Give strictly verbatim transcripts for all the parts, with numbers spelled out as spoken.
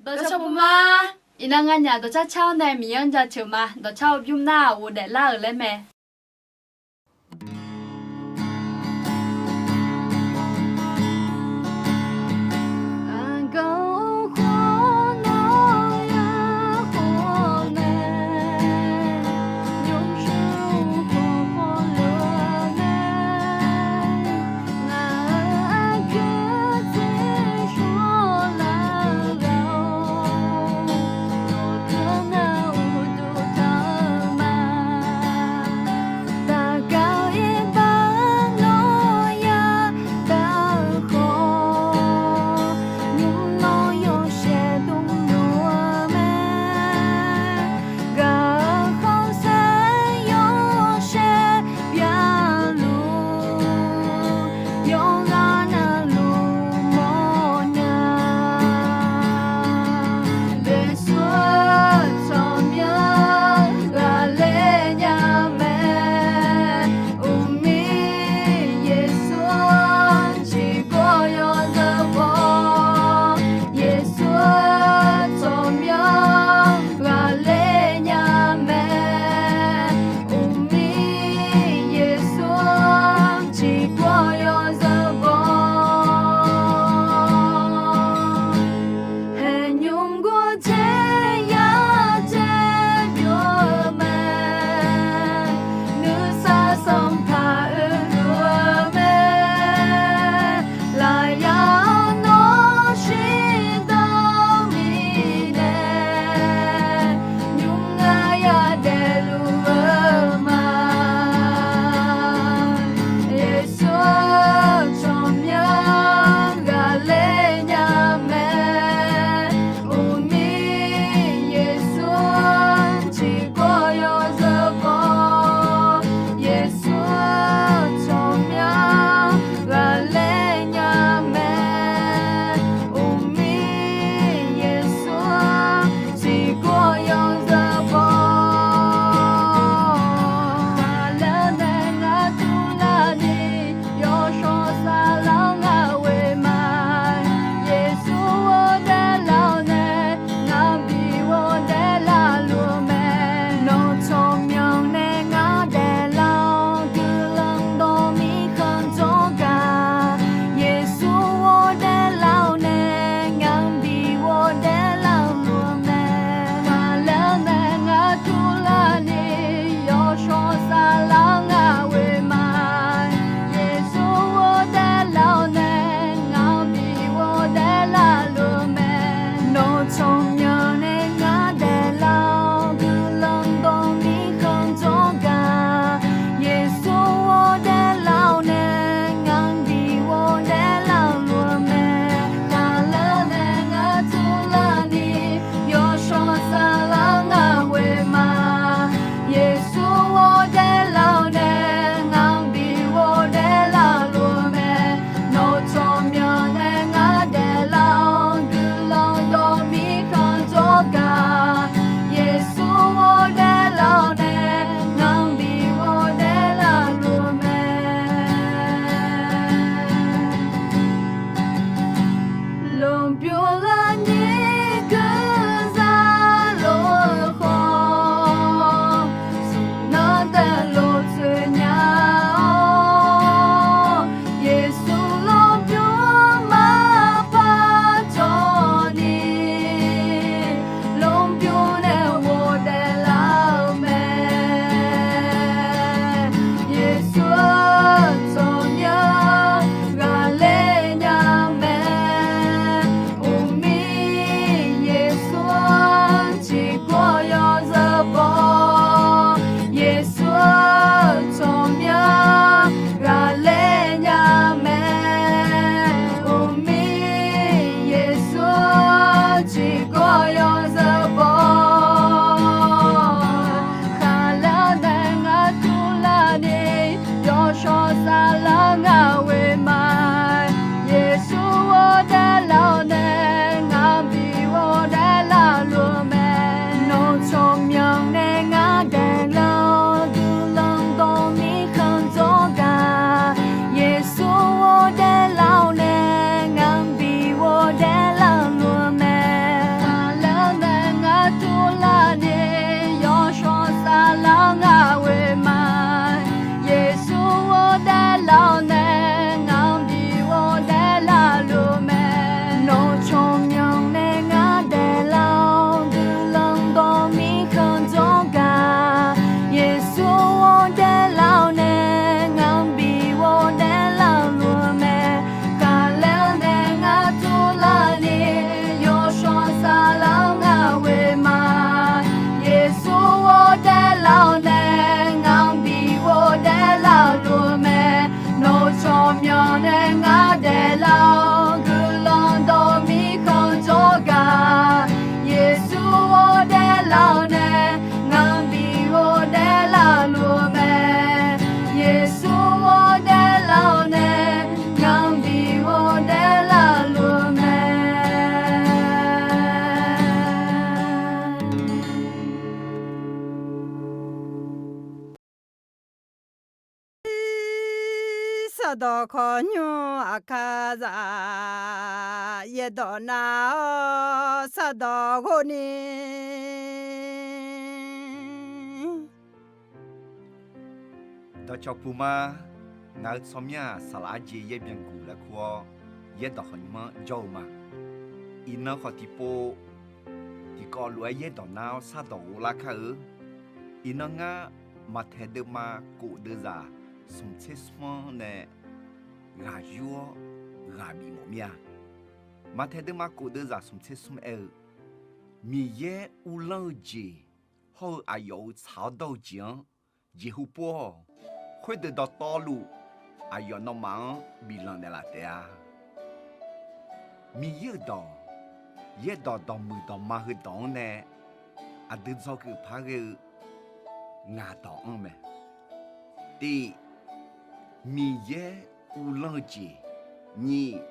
Dawqcar puma. Iqnan nganyaf dawqcar car-awr nae Miqyaer-anr jaceuq ma. Dawqcar-eu bymr nar-aq ghofdaef lar-euq laer mae. Sardawq khawqnymr aqkar zaq, yaerdawq nav-awr sardawq ghov ni. Dawqcawq puq ma. Ngaq-euq tsawrmyanr-aq, saqlaq arjeq yaer byanguq laer kur-awr, yaerdawq khawqnymr-anr jawr-eu ma. Iqnan khawf tiqpov tiqkawv lof-aer yaerdawq nar-awr sardawq ghov lar kar-eu. Iqnan ngar Maqtaeq deuvma kof deuvzaq smq tser smr-anr nae ghaq yur-awr ghaq bif mawf mir-a. Maqtaeq deuvma kof deuvzaq smq tser smr aer-eu, Miqyaer uvlanr-eu jeq hawr-eu aqyawf-euq tsaq-awr dawr-eu jeq-anr jeqhu pov-awq. Khoerdeuq dawqtawvluf aqyawf nawmaf-anr biflanq naeqlaf taef-a. Miqyaer-euq dawq, yaerdawq dawqmuiq dawqma heudawq-anr nae aqdui dzawgeuf par ghae-eu ngaq dawq-anr mae. Tiq, Miqyaer uvlanr-eu jeq. Nyiq,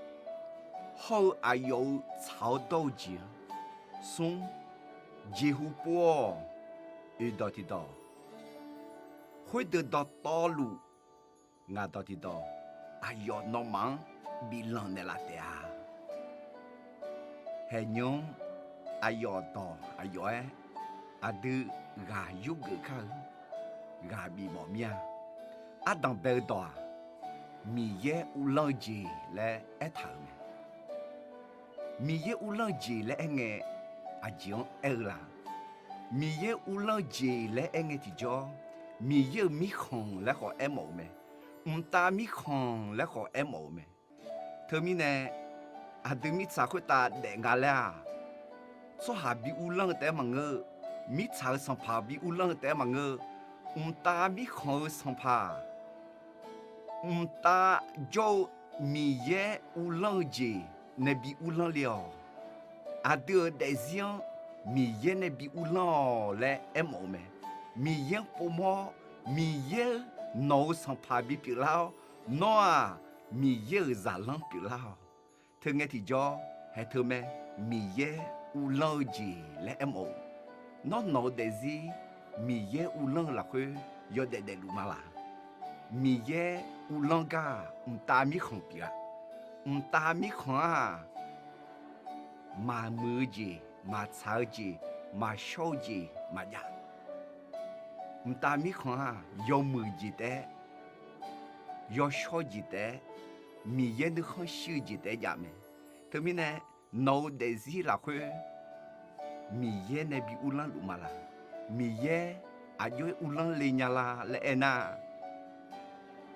hawr-eu aqyawf-euq tsaq-awr dawr-eu jeq-anr. Smr, jeqhu pov-awq. Oeqdawq tiqdawq, khoerdeuq dawqtawvluf ngaq dawq tiqdawq, aqyawf nawmaf-anr biflanq naeqlaf taef-a. Haeqnymr-anr aqyawf dawq aqyawf-aer aqdui ghaq yurgeuf kar-eu ghaq bif mawf mir-a. Ardanq bae-eu dawq-aq, Miqyaer uvlanr-eu jeq laer aertaq-euq mae. Miqyaer uvlanr-eu jeq laer aerngae, aqjeq-anr aer-eu la? Miqyaer uvlanr-eu jeq laer aerngae tiqjawr, Miqyaer-euq mirkhanq laer khawf aermawf-euq mae. Mqtav mirkhanq laer khawf aermawf-euq mae. Teumirnae aqdui mirtsaq khoertav daef nga laer-aq, tsawrhaq bi uvlanr-eu taef-aer maqngeur-eu, mirtsaq-euq sanqpaq bi uvlanr-eu taef-aer maqngeur-eu, mqtav mirkhanq-eu sanqpaq, mqtav jawr-eu Miqyaer uvlanr-eu jeq nae bi uvlanr le-awq. Aqdui-euq daefzir-anr Miqyaer nae bi uvlanr-awq laer aermawf-eu mae. Miqyaer-anr povmawr-awr, Miqyaer nawq-euq sanqpaq bipyeuf lar-awr, nawr-aq Miqyaer-euq zaqlanr pyeuflar-awq. Teungae tiqjawr haeq teu mae, Miqyaer uvlanr-eu jeq laer aermawf-eu. Nawr nawq-eu daefzir Miqyaer uvlanr-eu lafkhoer yawdaef daefluf ma laq? Miqyaer uvlanr gar-aq, mqtav mirkhanq pyeuf-a. Mqtav mirkhanq-aq, maqmuiq-eu jeq, maqtsaq-eu jeq, maqshawr-eu jeq maqjav. Mqtav mirkhanq-aq, yawmuiq jeq taef-aer, yawshawr jeq taef-aer, Miqyaer nuikhanr shir-eu jeq taef-aer jav mae. Teumirnae nawq-eu daefzir lafkhoer Miqyaer nae bi uvlanr luf ma laq? Miqyaer aqjox-aer uvlanr le nya la laer aernar,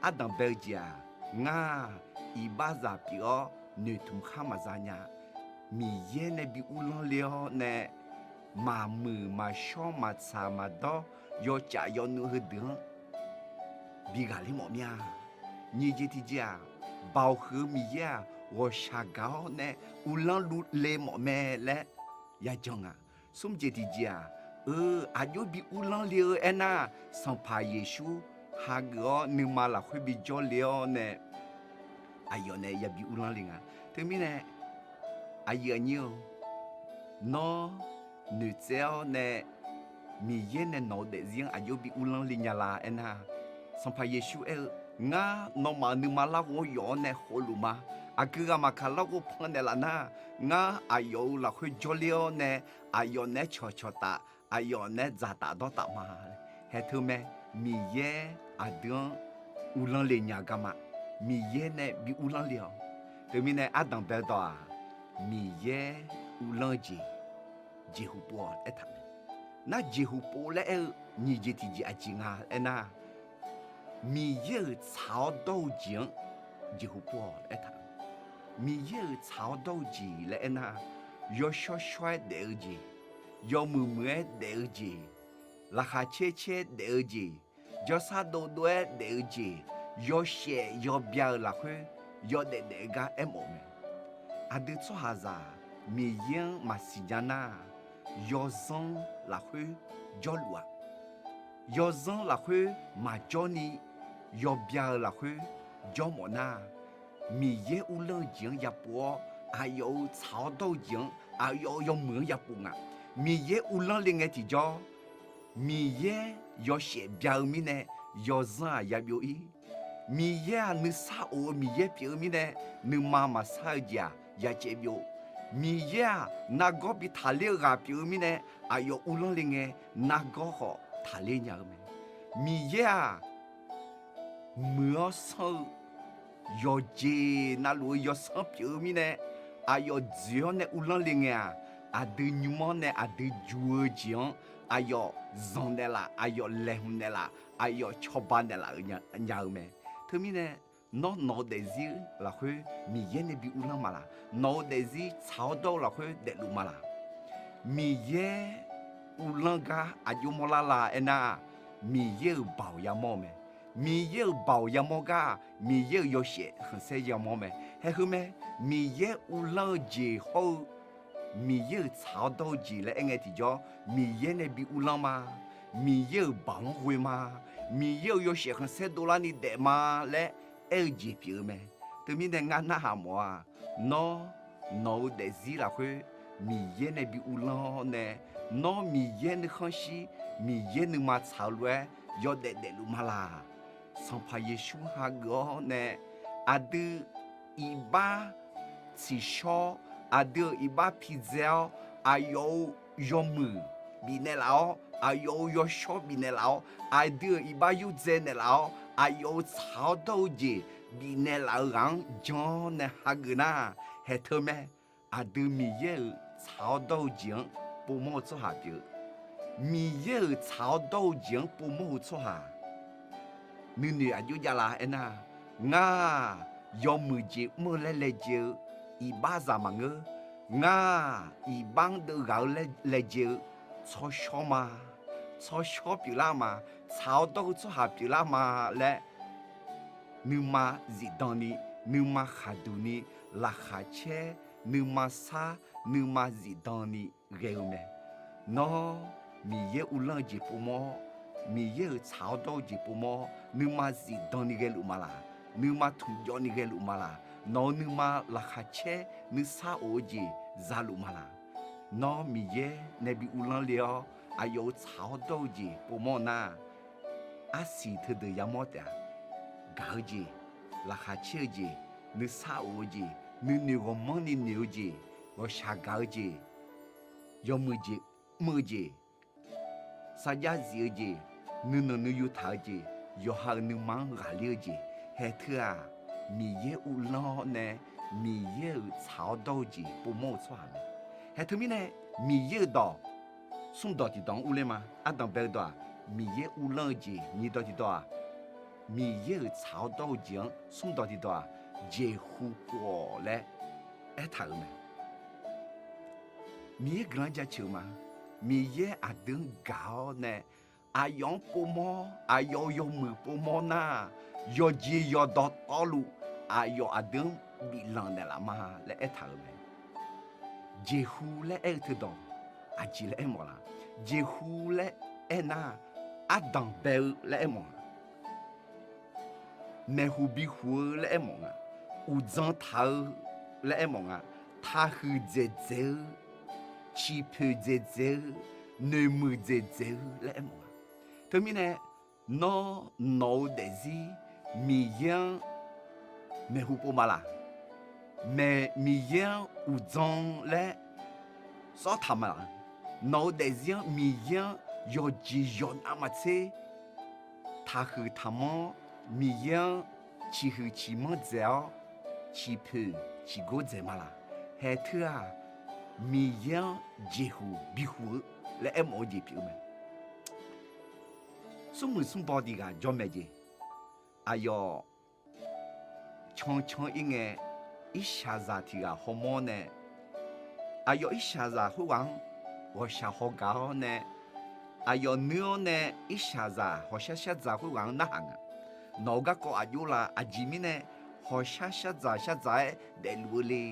ardanq bae-eu jeq-aq, ngar-aq iqbaxzaq pyeuf-awr noeqtmq khar maqza nya. Miqyaer nae bi uvlanr le-awr nae, maqmuiq maqshawr maqtsaq maqdawr yawcaf yawnuiv heudeuq-anr bi ghaqler mawf mir-a. Nyiq jeq tiqjeq-aq, Baoq huiq-eu Miqyaer-aq ghawqshaq gaq-awr nae uvlanr le mawf mae laer yajan nga. Smr jeq tiqjeq-aq, eu, aqjox bi uvlanr le-eu aernar, Sanqpaq Yeqsur hageuf-awr nuima lafkhoer bi jawr le-awr nae, aqyawf nae yabi uvlanr le nga. Teumirnae aqyuif aqnyir-eu, nawr noeqtsaev-awr nae Miqyaer nae nawq-eu daefzir-anr aqjox bi uvlanr le nya la aernar, Sanqpaq Yeqsur aer-eu, ngar nawmaf-euq nuima larghov-anr yawf-awr nae khofluf ma. Aqgeu ghaq maqkaq larghov pannaeq laf nar, ngar aqyawf-euq lafkhoer jawrler-awr nae, aqyawf naeq-aer cawqcawq taf, aqyawf naeq-aer dzaqtaf dawrtaf ma. Haeq teu mae, Miqyaer aqdui-anr uvlanr le nya garma. Miqyaer nae bi uvlanr le-awq. Teumirnae ardanq bae-eu dawq-aq, Miqyaer uvlanr-eu jeq jeqhu pov-awq aertaq mae. Nar jeqhu pov laer aer-eu nyiq jeq tiqjeq aqjeq nga aernar, Miqyaer-euq tsaq-awr dawr-eu jeq-anr jeqhu pov-awq aertaq. Miqyaer-euq tsaq-awr dawr-eu jeq laer aernar, yawshawr shawr-aer daef-eu jeq, yawmuiq muiq-aer daef-eu jeq, laqkhaq caer caer-aer daef-eu jeq, jawrsar dov dov-aer daef-eu jeq, yawshaef yawbya-euq lafkhoer yawdaef daef-eu gar aermawf-eu mae. Aqdui tsawrhaqzaq Miqyaer-anr maqsiq nya nar, yawzanr lafkhoer jawrluf-aq, yawzanr lafkhoer maqjawr ni, yawbya-eu lafkhoer jawrmawf nar, Miqyaer uvlanr-eu jeq-anr yapov-awr, aqyawf-euq tsaq-awr dawr-eu jeq-anr, aqyawf-euq yawmuiq-anr yapov nga. Miqyaer uvlanr le ngae tiqjawr, Miqyaer yawshaef bya-eu mirnae, yawzanr-aq yabyov-ir. Miqyaer-aq nuisar of-eu Miqyaer pyeuf-eu mirnae, nuima maqsar-eu jeq-aq yacaev byov. Miqyaer-aq nargawr bi taqler-eu ghaq pyeuf-eu mirnae, aqyawf uvlanr le ngae nargawr khawf taqler nya-eu mae. Miqyaer-aq muiq-awr sanr-eu yawqjeq navluf-eu yawsanr pyeuf-eu mirnae, aqyawf dzoeq-awr nae uvlanr le ngae-aq, aqdui nymr-anr nae aqdui juq-eu jeq-anr aqyawf zanq naeqlaf, aqyawf laeqhmq naeqlaf, aqyawf cawba naeqlaf-eu nya-eu mae. Teumirnae, nawr nawq-eu daefzir lafkhoer Miqyaer nae bi uvlanr ma laq? Nawq-eu daefzir tsaq-awr dawr-eu lafkhoer daefluf ma laq? Miqyaer uvlanr gar aqjox mawrlar la aernar-aq, Miqyaer-euq baoq yamawr-eu mae. Miqyaer-euq baoq yamawr gar-aq, Miqyaer-euq yawshaef khanqsaer yamawr mae. Haeq heu mae, Miqyaer uvlanr-eu jeq hawr-eu Miqyaer-euq tsaq-awr dawr-eu jeq laer aer ngae tiqjawr, Miqyaer nae bi uvlanr ma. Miqyaer-euq baoq-anr ghoe ma. Miqyaer-euq yawshaef khanqsaer dovlarni daef ma laer aer-eu jeq pyeuf-eu mae. Teumirnae ngar narhaq mawf-aq, nawr nawq-eu daefzir lafkhoer Miqyaer nae bi uvlanr-awr nae, nawr Miqyaer nuikhanr shir, Miqyaer nuima tsaq-eu lof-aer yawdaef daefluf ma laq? Sanqpaq Yeqsur hageuf-awr nae aqdui iqbax tsiqshawr, aqdui-euq iqbax pidzae-awr, aqyawf-euq yawmuiq bifnaeq laf-awr, aqyawf-euq yawshawr bifnaeq laf-awr, aqdui-euq iqbax yurdzae naeqlaf-awr, aqyawf-euq tsaq-awr dawr-eu jeq bifnaeq laf-eu ghaq-anr jan-awr nae hageuf nar, haeq teu mae. Aqdui Miqyaer-euq tsaq-awr dawr-eu jeq-anr povmawr-eu tsawrhaq pyeuf-eu, Miqyaer-euq tsaq-awr dawr-eu jeq-anr povmawr-eu tsawrhaq nuinoeq aqjox javlar aernar, ngar-aq yawmuiq jeq mr-eu laer laejae-eu iqbaxzaq maqngeur. Ngar-aq iqbax-anr deuvghaq-eu laer laejae-eu tsawrshawr ma. Tsawrshawr pyeuflar ma. Tsaq-awr dawr-eu tsawrhaq pyeuflar ma laer nuima zifdan ni, nuima khaqduq ni, laqkhaq caer, nuima sar, nuima zifdan ni ghae-eu mae. Nawr Miqyaer uvlanr-eu jeq povmawr-awr, Miqyaer-euq tsaq-awr dawr-eu jeq povmawr-awr, nuima zifdan ni ghaeluf ma laq? Nuima tmqjawv ni ghaeluf ma laq? Nawq-euq nuima laqkhaq caer nuisar of-eu jeq zaluf ma laq? Nawr Miqyaer nae bi uvlanr le-awr, aqyawf-euq tsaq-awr dawr-eu jeq povmawr nar, arsiq teudeuq yamawr taef-a. Gaq-eu jeq, laqkhaq caer-eu jeq, nuisar of-eu jeq, nuinoeq ghawqmanrni noeq-eu jeq, ghawqshaq gaq-eu jeq, yawmuiq jeq mr-eu jeq, sarjax zif-eu jeq, nuinanq nuiyu taq-eu jeq, yawqha-euq nuima-anr ghaqler-eu jeq, haeq teu-aq, Miqyaer uvlanr-awr nae Miqyaer-euq tsaq-awr dawr-eu jeq povmawr-eu tsawrhaq mae. Haeq teumirnae, Miqyaer-euq dawq smrdawq tiqdawq-anr urler ma. Ardanq bae-eu dawq-aq, Miqyaer uvlanr-eu jeq. Nyiqdawq tiqdawq-aq, Miqyaer-euq tsaq-awr dawr-eu jeq-anr. Smrdawq tiqdawq-aq, jeqhu pov-awq laer aertaq-euq mae. Miqyaer guiqlanq-anr jaceuq-eu ma. Miqyaer aqdui-anr gaq-awr nae, aqyawf-anr povmawr, aqyawf-euq yawmuiq povmawr nar, yawqjeq yawqdawq tawvluf aqyawf aqdui-anr biflanq naeqlaf ma laer aertaq-euq mae. Jeqhu laer aer-eu teudawq aqjeq laer aermawf laq? Jeqhu laer aernar, ardanq bae-eu laer aermawf-a. Maeqhu bihuq-eu laer aermawf nga. Uqdzan taq-eu laer aermawf nga. Taqhuiq dzaeqdzaeq-eu, ciqpoeq dzaeqdzaeq-eu, noeqmuiq dzaeqdzaeq-eu laer aermawf nga. Teumirnae, nawr nawq-eu daefzir Miqyaer-anr maeqhu pov ma laq? Maeq Miqyaer-anr uqdzan laer sawrtaq ma laq? Nawq-eu daefzir-anr Miqyaer-anr yawqjeq yawqnav maqtser taqhuiq taqmanr-awr, Miqyaer-anr ciqhuiq ciqmanr dzaeq-awr, ciqpoeq ciqgor dzaeq ma laq? Haeq teu-aq, Miqyaer-anr jeqhu bihu-eu laer aermawf-eu jeq pyeuf-eu mae. Smrmuiq smrbaw tiq ghaq jawr mae jeq. Aqyawf cancan ir ngae, irshaqzaq tiq ghaq hawmawr nae, aqyawf irshaqzaq khoerghaq-anr ghawqshaq haw gaq-awr nae, aqyawf nuir-awr nae irshaqzaq hawqshar shardzaq khoerghaq-anr narhaq nga. Nawq-eu garkawv aqjox la? Aqjeq mirnae hawqshar shardzaq shardzaq-aer daefluf-eu le?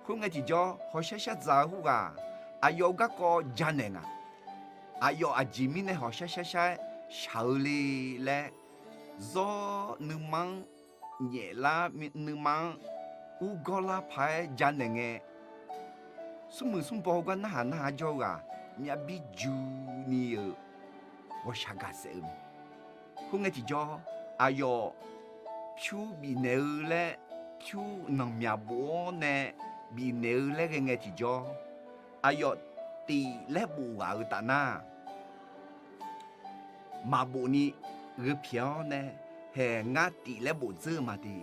Khoerngae tiqjawr, hawqshar shardzaq-eu khoerghaq aqyawf-eu garkawv janaeq nga. Aqyawf aqjeq mirnae hawqshar sharshar-aer shaq-eu le laer, zawr nuima-anr nyaeflar, nuima-anr urgawr lar paq-aer janaeq ngae, smrmuiq smrbaw gar narhaq narhaq jawr-eu ghaq myav bir juni-euq ghawqshaq gaq saef-eu mae. Khoerngae tiqjawr, aqyawf pyur bifnaeq-eu laer, pyur nanqmyaq bof-awr nae bifnaeq-eu laer ghae ngae tiqjawr, aqyawf tif laer bof ghaq-eu taf nar, maqbof ni gheu pyaeq-awr nae, haeq ngar tif laer bof dzeur-eu ma de.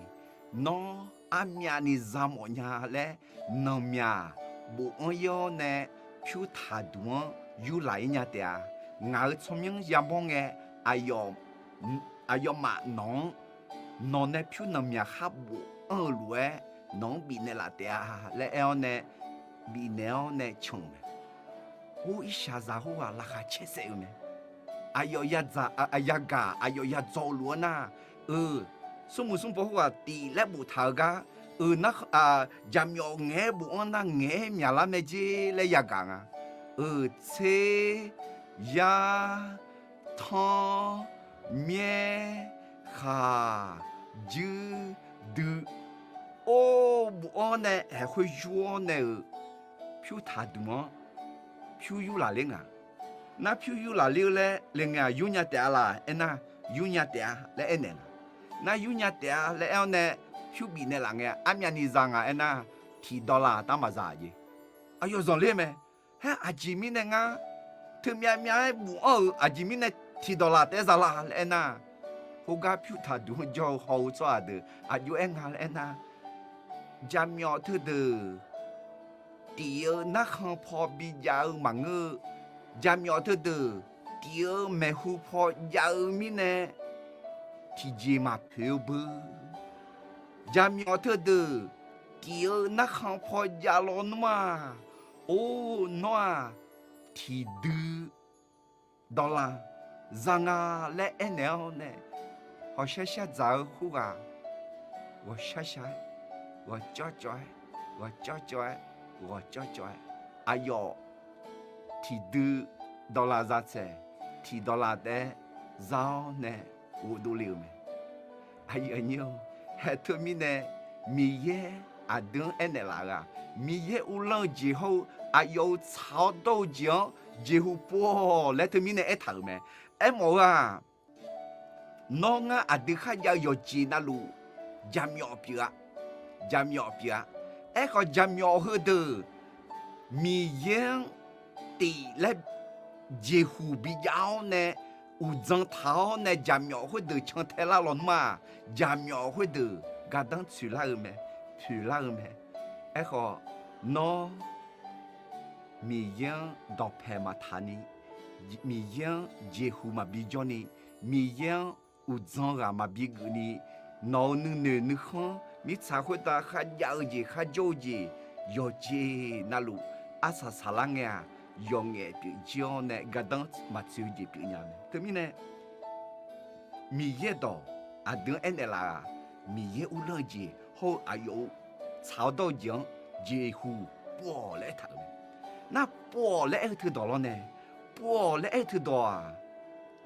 Nawr armyavni za mawf nya laer, nanqmyaq bof-anr ir-awr nae pyur taqduq-anr yurlaq ir nya taef-a. Ngaq-euq tsawrmyanr yamawr ngae, aqyawf aqyawfmaf nawq-anr, nawq nae pyur nanqmyaq khar bof-anr-eu lof-aer nawq-anr bifnaeq laf taef-a laer aer-awr nae, bifnaeq-awr nae can-euq mae. Or, irshaq zaq khoerghaq laqkhaq caer saef-eu mae. Aqyawf yagaq aqyawf yadzaw-eu lof-aer nar, eu, smrmuiq smrbaw khoerghaq tif laer boftaq-eu gar, eu, jaqmyawf ngaeq-aer bof-anr nar ngaeq-aer myaqlar mae jer laer yagaq nga. Euq tser, yar, tanr, myaer, khaq, juir, dui, or, bof-anr nae aeq khoer yur-awr nae-euq pyur taqduq-anr pyur yurlaq ler nga. Nar pyur yurlaq ler-eu laer le ngae-aq, yurnya taef-a laf aernar, yurnya taef-a laer aernaeq nga. Nar yurnya taef-a laer aer-awr nae pyur bifnaeq laf ngae, armyavni za nga aernar, tiqdawq laf taef-anr maqza-a jeq. Aqyawf zanqler mae. Haer aqjeq mirnae ngar teumyav myav-aer bof-anr-euq aqjeq mirnae tiqdawq laf taef-aer za la laer aernar, khoergar pyur taqduq-anr jawr-eu haw-eu tsawrhaq deuq aqjox-aer nga laer aernar, jaqmyawf teudeuq tif-eu narkhan paw bijav-eu maqngeur-eu, jaqmyawf teudeuq tif-eu maeqhu paw jav-eu mirnae tiqjeq maqpoeq-eu beu. Jaqmyawf teudeuq tif-eu narkhan paw jav lawnmr-aq, or, nawr-aq, tiqdui dawq laf za nga laer aernaeq-awr nae, hawqshar shar dzaq-eu khoerghaq ghawqshar shar-aer, ghawqcawv cawv-aer, ghawqcawv cawv-aer, ghawqcawv cawv-aer, aqyawf tiqdui dawq laf za tsaeq, tiqdawq laf taef-aer za-awr nae ghofdov le-euq mae. Aqyuif aqnyir-or, haeq teumirnae Miqyaer aqdui-anr aernaeq laf-eu-aq, Miqyaer uvlanr-eu jeq hawr-eu aqyawf-euq tsaq-awr dawr-eu jeq-anr jeqhu pov-awq laer teumirnae aertaq-euq mae. Aermawf-eu-aq, nawr ngar aqdui kharjav-eu yawqjeq navluf jaqmyawf pyeuf-a. Jaqmyawf pyeuf-a. Aerkhawf, jaqmyawf heudeuq Miqyaer-anr tif laer jeqhu bijav-awr nae uqdzan taq-awr nae jaqmyawf khoerdeuq cantae lar lawnmr-aq, jaqmyawf khoerdeuq gardanr tsoeqlar-eu mae, poeqlar-eu mae. Aerkhawf, nawr Miqyaer-anr dawqpaeq maqtaq ni, Miqyaer-anr jeqhu maqbi jawr ni, Miqyaer-anr uqdzan ghaq maqbi geuf ni, nawq-euq nuinoeq nuikhanr mirtsaq khoertav kharjav-eu jeq kharjawr-eu jeq yawqjeq navluf arsaq saqlar ngae-aq, yawqngaef pyeuf jir-awr nae gardanr maqtsoeq-eu jeq pyeufnya mae. Teumirnae, Miqyaer dawq aqdui-anr aernaeq laf-aq, Miqyaer uvlanr-eu jeq hawr-eu aqyawf-euq tsaq-awr dawr-eu jeq-anr jeqhu pov-awq laer aertaq-euq mae. Nar pov-awq laer aer-eu teudawq lawr nae, pov-awq laer aer-eu teudawq-aq,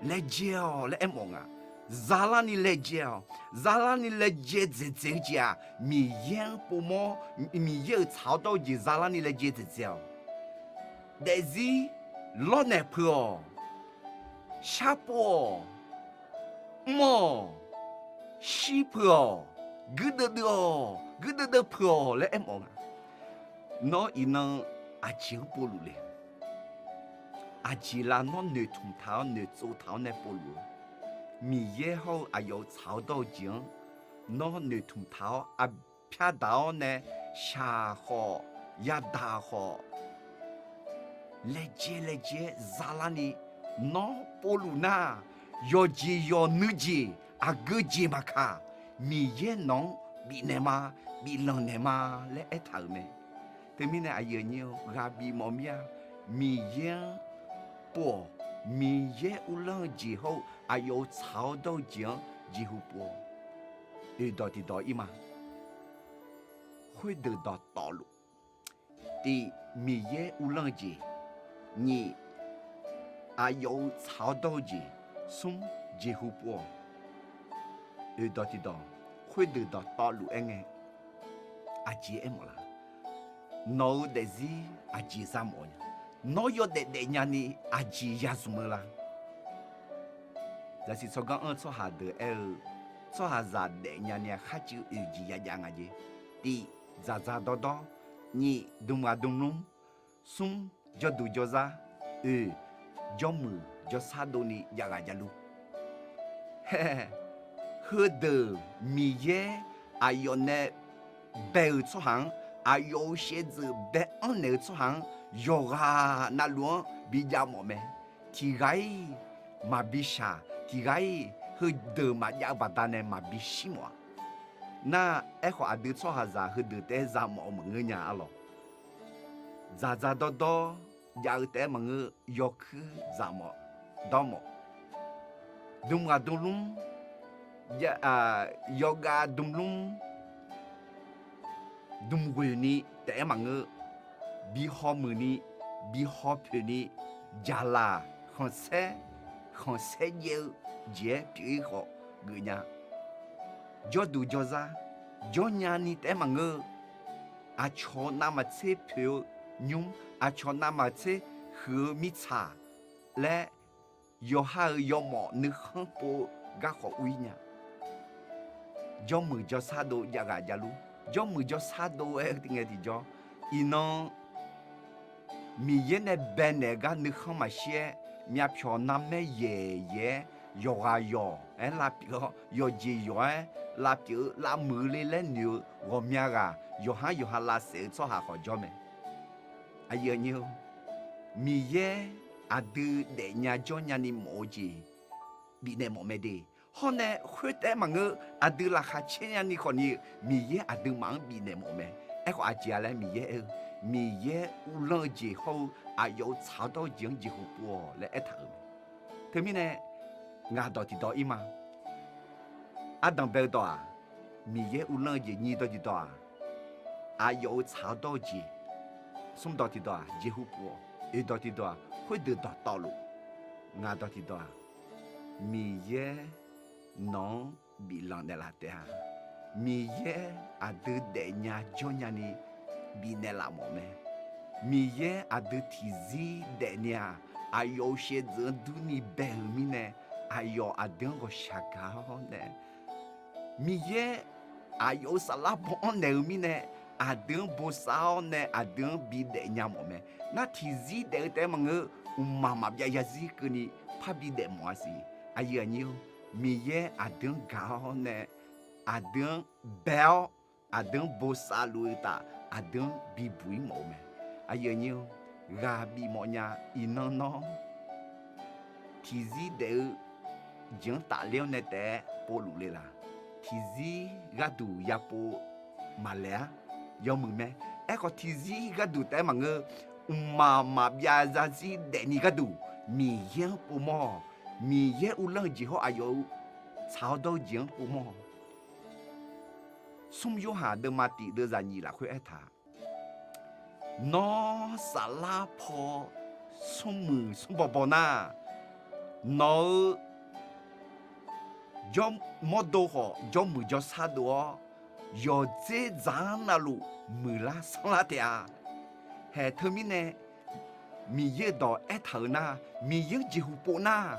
laejae-awq laer aermawf nga. Zalarni laejae-awq. Zalarni laejae dzaeqdzaeq-eu jeq-aq, Miqyaer-anr povmawr, Miqyaer-euq tsaq-awr dawr-eu jeq zalarni laejae dzaeqdzaeq-awq. Daefzir lawrnaeq peuq-awq. Sharpov-awq. Mr-awq. Shir peuq-awq. Guirdeuv deuv-awq. Guirdeuv deuv peuq-awq laer aermawf nga. Nawr iqnan aqjeq-anr povluf le? Aqjeq lav nawr noeqtmq taq-awr noeqtsov taq-awr nae povluf-eu? Miqyaer hawr-eu aqyawf-euq tsaq-awr dawr-eu jeq-anr nawr noeqtmq taq-awr, aqpyar daq-awr nae shaq khawf, yadaq khawf, laejae laejae-aer zalarni nawr povluf nar, yawqjeq yawqnuijeq aqgeujeq maqkaq, Miqyaer nawq-anr bifnaeq ma, biflanq naeq ma laer aertaq-euq mae. Teumirnae aqyuif aqnyir-or, ghaq bif mawf mir-a. Miqyaer-anr pov-awq. Miqyaer uvlanr-eu jeq hawr-eu aqyawf-euq tsaq-awr dawr-eu jeq-anr jeqhu pov-awq. Oeqdawq tiqdawq ir ma. Khoerdeuq dawqtawvluf, tiq, Miqyaer uvlanr-eu jeq, nyiq, aqyawf-euq tsaq-awr dawr-eu jeq, smr, jeqhu pov-awq. Oeqdawq tiqdawq, khoerdeuq dawqtawvluf aer ngae, aqjeq aermawf laf? Nawq-euq daefzir aqjeq za mawf nya? Nawr yawdaef daefnya ni aqjeq ya zmq-eu la? Zaqsiq tsawrganr anr-eu tsawrhaq deuq aer-eu, tsawrhaqzaq daefnya ni-a kharcuiv oeq jeq yajav nga jeq. Tiq, dzaqdzaq dawrdawr. Nyif, dmghaq dmlmr. Smr, jawrduq jawrzar. Oeq, jawrmuiq jawrshar dovni jav ghaq javluf. Heudeuq Miqyaer aqyawf nae bae-euq tsawrhaq-anr, aqyawf-euq shaevdzeuf bae-anr naeq-eu tsawrhaq-anr yawqghaq navluf-anr bijav mawf mae. Tiq ghaq-iq maqbi shaq, tiq ghaq-iq heudeuq maqjav-eu baqdanae maqbi shir mawf-a. Nar, aerkhawf aqdui tsawrhaqzaq heudeuq taef-aer za mawf-eu maqngeur nya arlawq. Dzaqdzaq dawrdawr jav-eu taef-aer maqngeur, yawkuir dzaq mawf dawr mawf. Dmghaq dmlmr, yawgav dmlmr, dmghoeq ni taef-aer maqngeur, bi hawmuiq ni, bi hawpoeq ni, jaqlaq khanqsaer, khanqsaer jaev-eu jeq-aer pyeuf-ir khawf geufnya. Jawrduq jawrzar, jawrnya ni taef-aer maqngeur-eu, aqcawq navmaqtser poeq-eu nymr, aqcawq navmaqtser huiq-eu mirtsaq laer, yawqha-euq yawmawf nuikhanr pov-eu garkawv ur-ir nya. Jawrmuiq jawrshar dov jav ghaq javluf. Jawrmuiq jawrshar dov-aer ngae tiqjawr, iqnan Miqyaer nae baenaeq-eu gar nuikhanr maqshir-aer, myavpyawq narmaer yaeq yaeq-aer, yawqghaq yawq-aer lavpyeuf-awr, yawqjeq yawq-aer lavpyeuf-eu lavmuiq le laer noeq-eu ghawqmya ghaq yawqhar yawqha lavsaef-eu tsawrhaq khawf jawr mae. Aqyuif aqnyir-or, Miqyaer aqdui daefnya jawrnya ni mawf-eu jeq bifnaeq mawf mae de. Hawr nae khoertaef-aer maqngeur, aqdui laqkhaq caer nya ni khawf ni-eu Miqyaer aqduimaf-anr bifnaeq mawf mae. Aerkhawf aqjeq-a laer Miqyaer aer-eu, Miqyaer uvlanr-eu jeq hawr-eu aqyawf-euq tsaq-awr dawr-eu jeq-anr jeqhu pov-awq laer aertaq-euq mae. Teumirnae ngaq dawq tiqdawq ir ma. Ardanq bae-eu dawq-aq, Miqyaer uvlanr-eu jeq. Nyiq dawq tiqdawq-aq, aqyawf-euq tsaq-awr dawr-eu jeq. Smr dawq tiqdawq-aq, jeqhu pov-awq. Oeq dawq tiqdawq-aq, khoerdeuq dawqtawvluf. Ngaq dawq tiqdawq-aq, Miqyaer nawq-anr biflanq naeqlaf taef-a. Miqyaer aqdui daefnya jawrnya ni bifnaeq laf mawf mae. Miqyaer aqdui tiqzir daefni-aq, aqyawf-euq shaevdzeuf-anr durni bae-euq mirnae, aqyawf aqdui-anr ghawqshaq gaq-awr nae, Miqyaer aqyawf-euq saflar baw-anr naeq-eu mirnae, aqdui-anr bosav-awr nae aqdui-anr bidaef nya mawf mae. Nar tiqzir daef-eu taef-aer maqngeur, mqmaq maqbyav zarzir keuvni parbi daef mawf-a siq. Aqyuif aqnyir-or, Miqyaer aqdui-anr gaq-awr nae aqdui-anr bae-awr, aqdui-anr bosav luf-eu uqtaf, aqdui-anr bibuq-ir mawf-eu mae. Aqyuif aqnyir-or, ghaq bifmawf nya. Iqnan nawr tiqzir daef-eu jeq-anr tafler-awr nae taef-aer povluf le laq? Tiqzir gharduq yapov maqlaeq-ar. Yawmuiq mae. Aerkhawf tiqzir gharduq taef-aer maqngeur, mqmaq maqbyav zarzir daefni gharduq Miqyaer-anr povmawr-awq. Miqyaer uvlanr-eu jeq hawr aqyawf-euq tsaq-awr dawr-eu jeq-anr povmawr-awq. Smr Yorhaq deuvma tiq deuvzaq nyiq lafkhoer aertaq, nawr saflar paw smrmuiq smrbaw baw nar, nawq-euq jawrmawrdo khawf jawrmuiq jawrshar dov-awr, yawqdzer dzaq-anr navluf muiqlar sanrlar taef-a. Haeq teumirnae Miqyaer-euq dawq aertaq-euq nar, Miqyaer-anr jeqhu pov nar,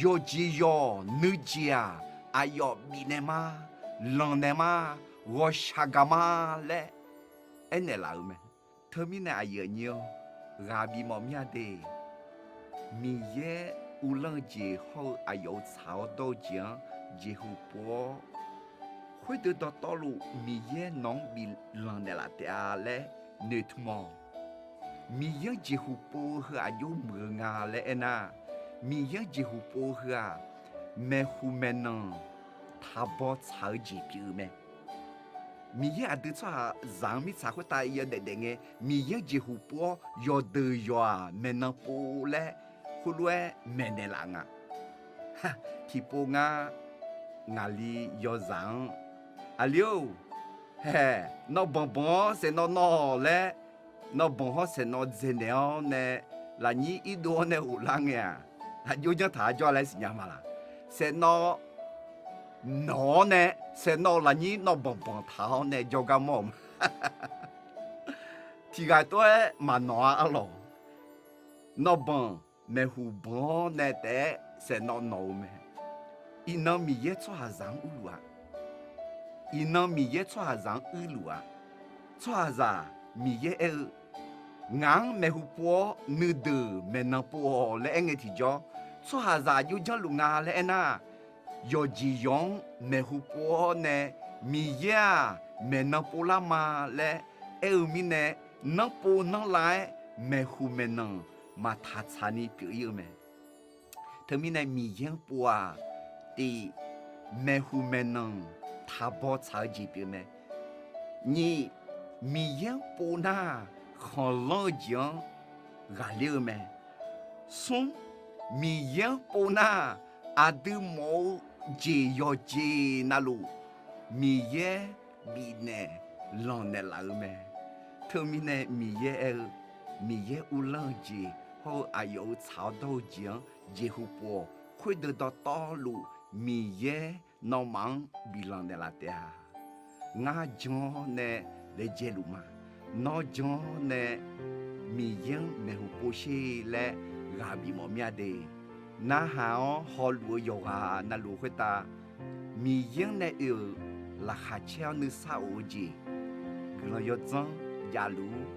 yawqjeq yawq nuijeq-aq, aqyawf bifnaeq ma, lanqnaeq ma, ghawqshaq gaq ma laer aernaeq laf-euq mae. Teumirnae aqyuif aqnyir-or, ghaq bifmawf mir-a de. Miqyaer uvlanr-eu jeq hawr-eu aqyawf-euq tsaq-awr dawr-eu jeq-anr jeqhu pov-awr, khoerdeuq dawqtawvluf Miqyaer nawq-anr biflanq naeqlaf taef-a laer noeqtmq-awq. Miqyaer-anr jeqhu pov-eu heu aqjox muiq-eu nga laer aernar, Miqyaer-anr jeqhu pov-eu heu-aq, maeqhu maeqnan taqbaw tsaq-eu jeq pyeuf-eu mae. Miqyaer aqdui tsawrhaqzaq-anr mirtsaq khoertav yawdaef daef ngae, Miqyaer-anr jeqhu pov-awr yawqdeuq yawq-aq maeqnan pov laer khoerlof-aer maeqnaeq laf nga. Tiqpov ngar ngaqli yawzaq-anr, aqli-or, haeq, nawr banq banq-awr saeqnawv nawv-awq laer, nawv banq hawr saeqnawv dzaeqnaeq-awr nae, lafnyir irdov-awr nae ghoflar ngae-aq, aqjox janr taq-a jawr laer siqnya ma laq? Saeqnawv nawq-awr nae, saeqnawv lafnyir nawv banq banq taq-awr nae jawrgar mawr-euq ma. Tiqghaq tov-aer maqnawq-a arlawq. Nawv banq maeqhu banq-awr nae taef-aer saeqnawv nawq-eu mae. Iqnan Miqyaer tsawrhaqzaq-anr urluf-a. Iqnan Miqyaer tsawrhaqzaq-anr urluf-a. Tsawrhaqzaq Miqyaer aer-eu, ngaq-anr maeqhu pov-awr nuideuq maeqnan pov-awq laer aerngae tiqjawr, tsawrhaqzaq aqjox janrluf nga laer aernar, yawqjeq yawq-anr maeqhu pov-awr nae, Miqyaer-aq maeqnan povlar ma laer aer-eu mirnae, nanrpov nanrlav-aer maeqhu maeqnan maqtaq tsaqni pyeuf ir-eu mae. Teumirnae Miqyaer-anr pov-aq, tiq, maeqhu maeqnan taqbaw tsaq-eu jeq pyeuf mae. Nyiq, Miqyaer-anr pov nar, khanqlanr-eu jeq-anr ghaqler-eu mae. Smr, Miqyaer-anr pov nar, aqdui mawf-eu jeq yawqjeq navluf, Miqyaer bifnaeq lanqnaeq laf-eu mae. Teumirnae Miqyaer aer-eu, Miqyaer uvlanr-eu jeq hawr-eu aqyawf-euq tsaq-awr dawr-eu jeq-anr jeqhu pov-awq. Khoerdeuq dawqtawvluf Miqyaer nawmaf-anr biflanq naeqlaf taef-a. Ngar jan-awr nae laejae luf ma. Nawr jan-awr nae Miqyaer-anr maeqhu pov sher laer ghaq bifmawf mir-a de. Narhaq-awr hawluf-eu yawqghaq navluf khoertav Miqyaer-anr nae oe-euq laqkhaq caer-awr nuisar of-eu jeq guiqlanq yawdzanr javluf-ur.